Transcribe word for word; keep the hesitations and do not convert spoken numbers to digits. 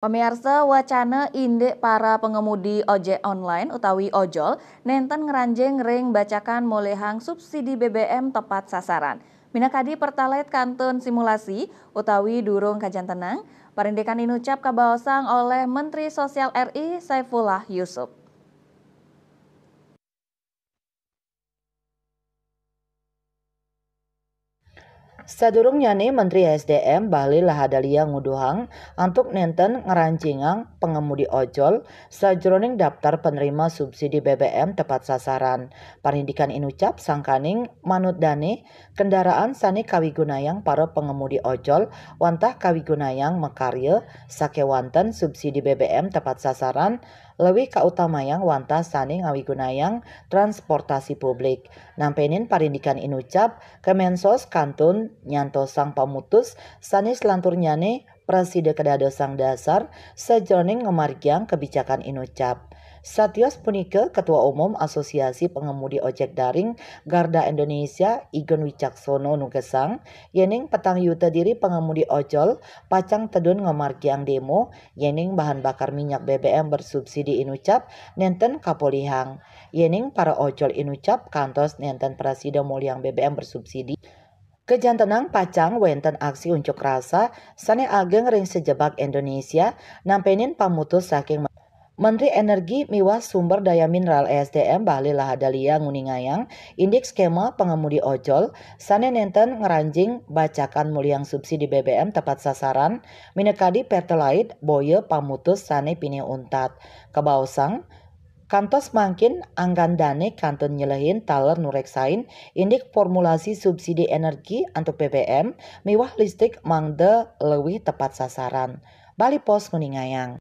Pamiarsa, wacana indik para pengemudi ojek online utawi ojol nenten ngranjing ring bacakan molihang subsidi B B M tepat sasaran. Minakadi Pertalite kantun simulasi utawi durung kajantenang, parindikan inucap kabaosang olih Menteri Sosial R I Saifullah Yusuf. Sadurungnyane, Menteri S D M Bahlil Lahadalia nguduhang antuk nenten ngranjingang pengemudi ojol sajroning daftar penerima subsidi B B M tepat sasaran. Parindikan inucap sangkaning manut dane kendaraan sane kawigunayang para pengemudi ojol wantah kawigunayang makarya sakewanten subsidi B B M tepat sasaran lewih kautamayang wantah sane ngawigunayang transportasi publik. Nampenin parindikan inucap, Kemensos kantun nyantosang pamutus sane selanturnyane prasida kadadosang dasar sajroning ngamargiang kebijakan inucap. Satios punika, Ketua Umum Asosiasi Pengemudi Ojek Daring Garda Indonesia, Igun Wicaksono nugesang, yening petang yuta diri pengemudi ojol pacang tedun ngamargiang demo, yening bahan bakar minyak B B M bersubsidi inucap nenten kapolihang. Yening para ojol inucap kantos nenten prasida molihang B B M bersubsidi, kajantenang pacang wenten aksi unjuk rasa sane ageng ring sajebag Indonesia, nampenin pamutus saking Menteri Energi miwah Sumber Daya Mineral S D M Bahlil Lahadalia nguningayang indik skema pengemudi ojol sane nenten ngranjing bacakan molihang subsidi B B M tepat sasaran, minakadi Pertalite, boya pamutus sane pinih untat. Kabaosang, kantos mangkin anggan dane kantun nyelehin taler nureksain indik formulasi subsidi energi antuk B B M miwah listrik mangda lewih tepat sasaran. Bali Post nguningayang.